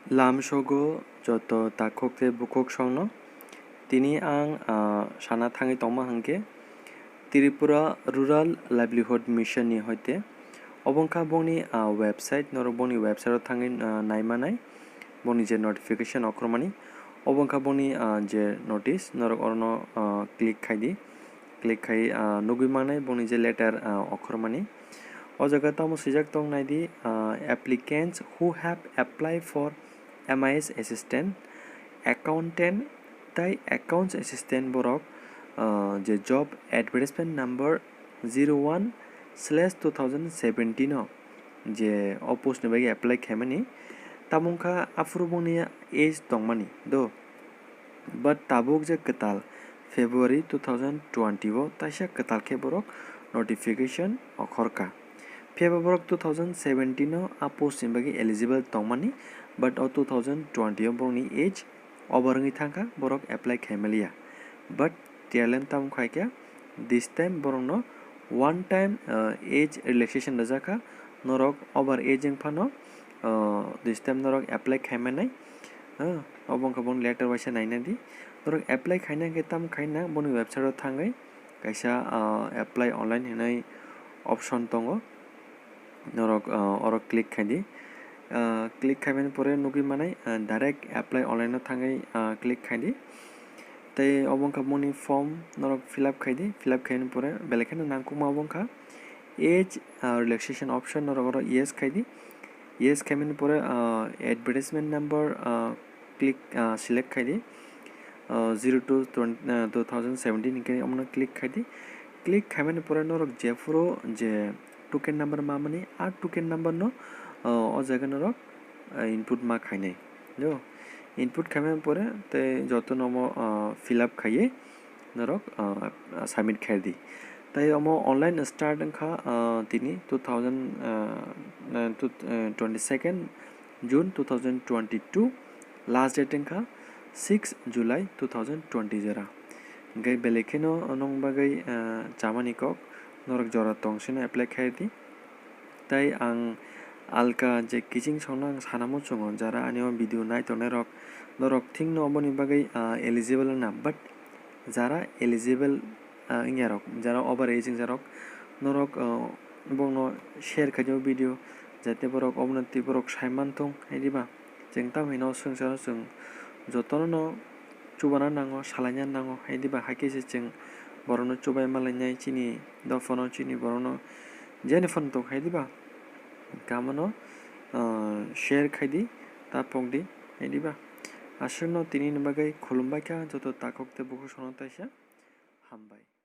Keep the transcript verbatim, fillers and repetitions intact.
Lamsogo joto takhuk tei bukhuk songno tini ang, ah, sana thangwi tongma hwnkhe Tripura Rural Livelihood Mission ni hoite. Obo wngkha bongni, ah, website, norok bongni website o thangwi, ah, naimanai bongni je notification okhormani. Obo wngkha bongni, ah, je notice, norok orono, ah, click khai di. Click khai, ah, nugwi mangnai bongni je letter, ah, okhormani. O jaga tamo swijak tong nai di, ah, "Applicants who have applied for M I S assistant, accountant tei accounts assistant borok, ah, je job advertisement number zero one slash two thousand seventeen o je o post ni bagwi apply khaimani, tamo wngkha aphuru bongni age tongmani do." But tabuk je kwtal February two thousand twenty o taisa kwtal khe borok notification okhorkha. Phiya ba borok two thousand seventeen o a post ni bagwi eligible tongmani, but o two thousand twenty o borokni age over wngwi thangkha, borok apply khaimaliya. But T R L M tamo khaikha, this time borokno one time, uh, age relaxation rwjakha, norok over age wngphano, uh, this time norok apply khaimanai. Ah, obo wngkha boni letter waisa naina di. Norok apply khaina hwnkhe tamo khaina boni website o thangwi kaisa, ah, apply online hinwi option tongo. Norok, ah, oro click khai di. Ah, click khaimani pore nugwi manai, ah, direct apply online o thangwi, ah, click khai di. Tei obo wngkha boni form norok fill up khai di. Fill up khaimani pore belai kheno nangkukma obo wngkha age, ah, relaxation option, norok oro yes khai di. Yes khaimani pore, ah, advertisement number, ah, click, ah, select khai di. Ah, zero two twenty, ah, two thousand seventeen hinkhe omono click khai di. Click khaimani pore norok jephuru je token number mamani, a token number no, ah, o jaga norok, ah, input ma khainai. Jo, input khaimani pore tei jotono omo, ah, fill up khaiwi norok, ah, submit khai di. Tai omo online start wngkha, ah, tini two thousand, ah, two, ah, twenty second June two thousand twenty two, last date wngkha six July two thousand twenty jora. Hwnkhe belai kheno nong bagwi, ah, chamani kok norok jora tong sino apply khai di. Tai ang alka je kiching songno ang sana muchungo, jara ani o video nai tongnai rok, norok thikno oboni bagwi, ah, eligible wngna, but jara eligible, ah, wngya rok, jara over age wngya rok, norok, ah, bongno share khai di o video, jate borok obono twi borok sai manthung, hai diba? Chwng tamo hino swngcharo chwng jotono no chubana nango, salaina nango, hai diba? Hai khe se chwng borokno chubai malainai chini dophano, chini borokno jeni phano tok hai diba? Kamano, ah, share khai di, ta pok di, hai diba? Aswkno tini ni bagwi khulumbai kha joto takhuk tei bukhuk songno taisa. Hambai.